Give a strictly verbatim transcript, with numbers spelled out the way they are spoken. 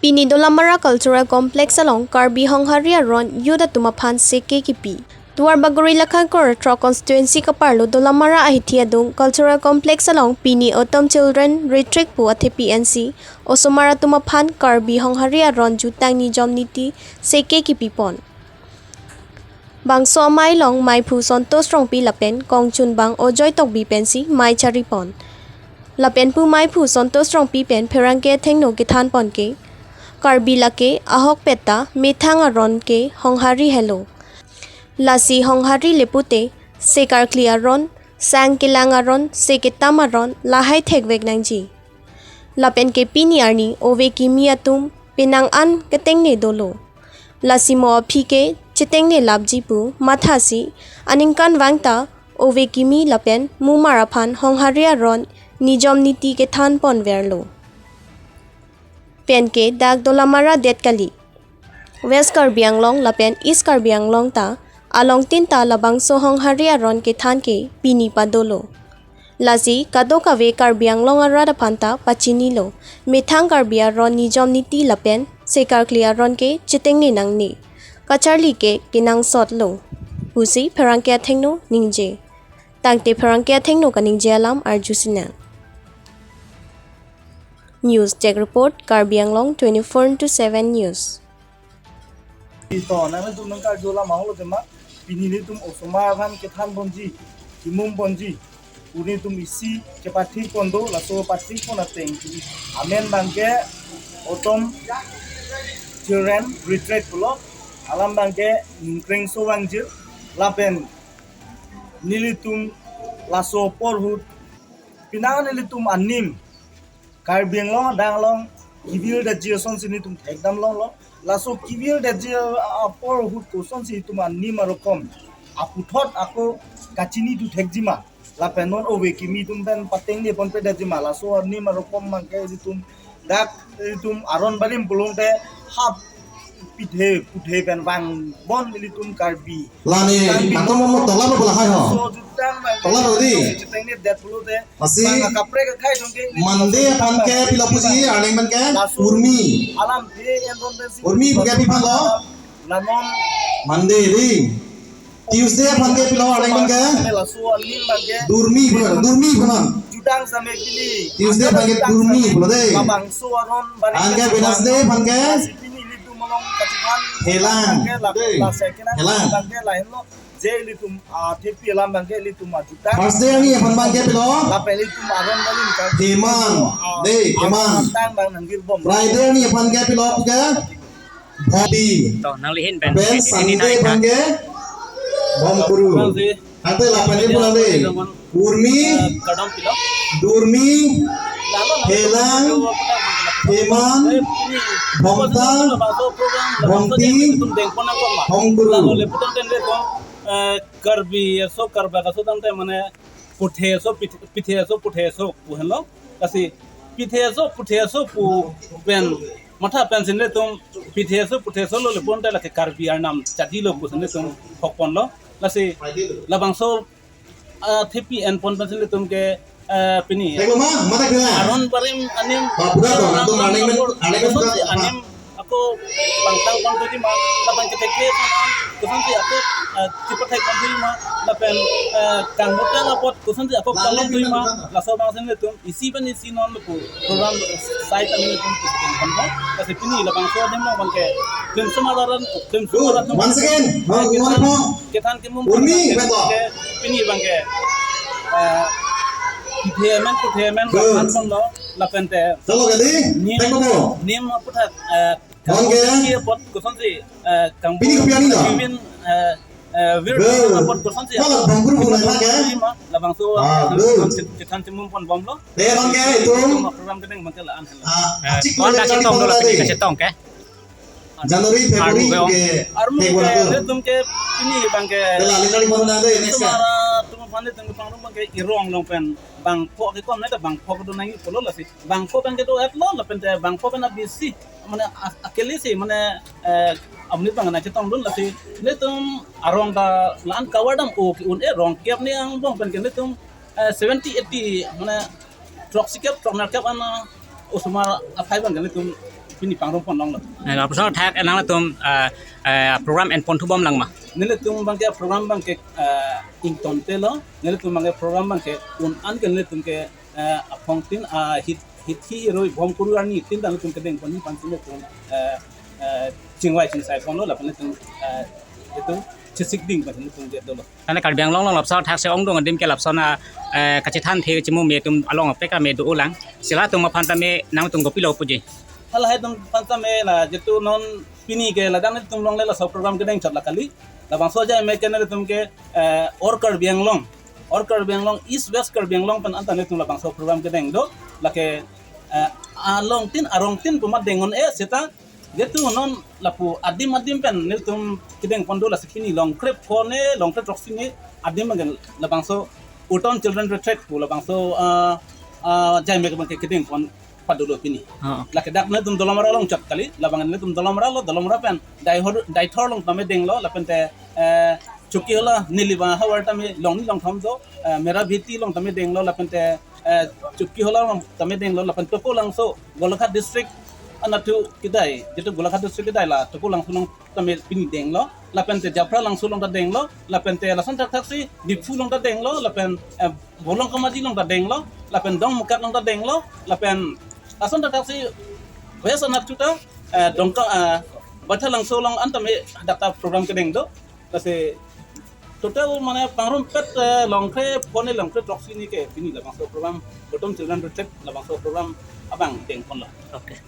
Pini Dolamara Cultural Complex along Karbi Honghari aron youth atum aphan seke kipi. Duarbagori Lakhankor throk constituency kaparlo Dolamara ahithi adung Cultural Complex along pini Autumn Children Retreat pu athepi ensi osomar atum aphan Karbi Honghari aron jutang nijom niti seke kipipon. Bangso amei along meiphu Santosh Rongpi lapen kongchunbang Ajoy Tokbi pensi mei charipon. Lapen pu meiphu Santosh Rongpi pen pherangke athengno kethanpon ke, Karbi lake ahokpet ta methang aron ke Honghari helo. Lasi Honghari le pute, se karkli aron, sang kelang aron, se ketam aron, lahai thekvek nangji. Lapen ke pini arni ove kimi atum penang an ketengne dolo. Lasi mo aphi ke chetengne lapji pu mathasi aningkanvang ta ove kimi lapen mumar aphan Honghari aron nijom niti kethanpon verlo. Pen ke dak Dolamara det kali. West Karbi Anglong lapen East Karbi Anglong ta alongtin ta labangso Honghari aron kethan ke pini padolo. Lasi kadokave Karbi Anglong arat aphan ta pachinilo, methang Karbi aron nijom niti lapen se karkli aron ke chetengne nangne, kacharli ke kenangsotlo pusi pherangke athengno ningje. Tangte pherangke athengno kaningje alam arjusinang. News Desk Report, Karbi Anglong twenty-four into seven News. To, nanglitum nangkarju alam ahok lo tema, pini nelitum osomar aphan kethanponji, kimumponji pu nelitum isi kepathikpon do, laso pathikpon ateng amen abangke Autumn Children Retreat pulo, alam abangke Ningkrengso Wangjir, lapen nelitum laso apor ahut penang nelitum anim Karbi Anglong adang along kevildetji asonsi nelitum thekdam longlo. Laso kevildetji apor ahut kosonsi itum anim arokom aputhot ako kachinidun thekji ma, lapen non ove kimi atum pen patengneponpedetji ma, laso anim arokom abangke itum dak itum aron barim pulongte hap pithe puthe pen vangbom ilitum Karbi. Lani, Karbi atum mo tola lo bola hai ho. So jutang abang. Tola lo di. Chetengnedet pulote. Lasi, bang kaprek akhai dong ke. Mande aphan ke pilo puji, arleng abangke. Laso. Urmi. Alam phe en ron pensi. Urmi abangke pi aphan lo? Lanom. Mande di. Tuesday aphan ke pilo arleng abangke? Laso alim abangke. Durmi aphan, Durmi aphan. Jutang same pini. Tuesday abangke Durmi pulo de. Labangso aron barim. Anke Wednesday aphan ke? Lasi pini ilitum along kachethan. Helang. Abangke la, de. La second. Helang. Abangke lahenlo. Je ilitum, ah, thepi alam abangke ilitum ajutang. Thursday arni aphan abangke pilo? Lapen ilitum aron barim ka. Pheman. Ah, de, pheman. Jutang abang nangvirbom. Friday arni aphan ke pilo ke? Bhakti. To, nanglihin pen. Pen ini Sunday naik, aphan ke Bhomkuru. Nanglihin. Ante lapen ke pulang de. Urmi. Eh, kardom pilo. Durmi. Lalu, lalu, Helang. Lalu, lalu, lalu. Pheman. Eh, ini. Bhomta. Lalu, lalu, program, lalu, Bhomti. Lalu, lalu, Bhomkuru. Lalu, lalu, lalu, lalu, eh, Karbi aso, Karbi aso tangte mane puthe aso, pit-, pithe aso, puthe aso pu henlo. Lasi pithe aso, puthe aso pu pen matha pensi nelitum pithe aso, puthe aso lo le ponte lake Karbi arnam chadi lo pusi nelitum hokponlo. Lasi labangso, ah, thepi enpon pensi nelitum ke, ah, pini. Tengok ma, mata kena. Aron barim anim. Ba, pura to, nanglitum arleng men, arleng men pura to. Anim ako pangtang pon tuji ma, lapen kethek ke pon an, kosonsi ako, eh, chipathek pon tuji ma, lapen, eh, kangbutang apot kosonsi ako kalon tuji ma, laso abangsi nelitum isi pen isi non pu program site amin nelitum pon pon. Lasi pini labangso adim abangke klimsum aron, klimsum aron. Once again, one, one more. Kethan kimum Urmi, ke, betul. Ke pini abangke, eh, puthe amen, puthe amen, good. Lapen lo, lapen te. Chalo, kali? Nim, thank you. Nim aputha, eh, Bang ke? Kosonsi apot, kosonsi, eh, kang Pini kopi ani lo? Kiwin, eh, eh, wir Bang. Apot kosonsi. Wala bang guru bang lagi ke? Lima, labangso, ah, eh, good. Chethan chimum pon bomlo. Te bang ke itum? Program kedeng bang ke la an. Ah, eh, achik wan lo, kachetong dolo, kali. Kachetong ke? January, February armu ke, ke, armu ke, February ke, itum ke, pini bang ke. Te la, lima lima na de, next ya. Tumara, tum aphan itum pangrum bang ke irong long pen. Bangpho ke kom na ta bangpho kedo nangji pulo lasi. Bangpho pen kedo-et lo, lapen te bangpho pen abisi. Mane a-, akeli si, mane, eh, amonit bang nangchetongdun lasi. Nelitum arong ta la-an kawardam o ke-un-e rong kep ni angbong pen ke nelitum, eh, seventy, eighty, mane throk sikep, throk nerkep ana osomar aphai bang ke nelitum Pini pangrum pon longlo. Eh, lapuson athak, eh, nangtum, eh, eh, program en pon thubom lang ma? Nelitum abangke program abangke, eh, ingtonte lo. Nelitum abangke program abangke un-an ke nelitum ke, eh, aphong tin, ah, hit, hit hi roi bom kuru arni tin ta nelitum kedeng pon ni pan si nelitum, eh, eh, chingvai chingsai ponlo lapen nelitum, eh, itu chesik ding pan nelitum je dolo. Tane Karbi Anglong along lapuson athak si ongdung adim ke lapuson a, eh, kachethan the chemu me atum along apek a me do-o lang. Si latum aphan tame nangtum kopilo puji? Lahai atum aphan tame la jitu non pini ke ladak nelitum along le laso program kedeng chot la kali. Labangso ajai me ke nelitum ke, eh, All Karbi Anglong, All Karbi Anglong, East West Karbi Anglong pen anta nelitum labangso program kedeng do. Lake, eh, along tin arong tin pu amat deng un-e seta jitu non lapu adim adim pen nelitum kedeng pon do, lasi pini Longkre phone, Longkre throksi ni adim abang labangso Uton Children Retreat pu labangso, ah, ah, ajai me abangke kedeng pon padolo pini. Ah, okay. Lake dak nelitum Dolamara along chot kali, labang nelitum Dolamara lo, Dolamara pen Daithor, Daithor along tame denglo, lapen te, eh, Chokihola Nilima havar tame longni longthom do, eh, Merabheti along tame denglo, lapen te, eh, Chokihola along tame denglo, lapen Tokolangso, Golaghat district anatthu kedai, jitu Golaghat district kedai la Tokolangso along tame pini denglo, lapen te Japralangso along ta denglo, lapen te lason thakthak si Diphu along ta denglo, lapen, eh, Bolong Kamaji along ta denglo, lapen Dongmukak along ta denglo, lapen lason thakthak si West anatthu ta, eh, Dongka, eh, Baithalangso along an tame dak ta program kedeng do. Lasi total mane pangrumpet, eh, Longkre phone, Longkre throksi ni ke pini labangso program, Uton Children Retreat labangso program abang deng ponlo. Okay.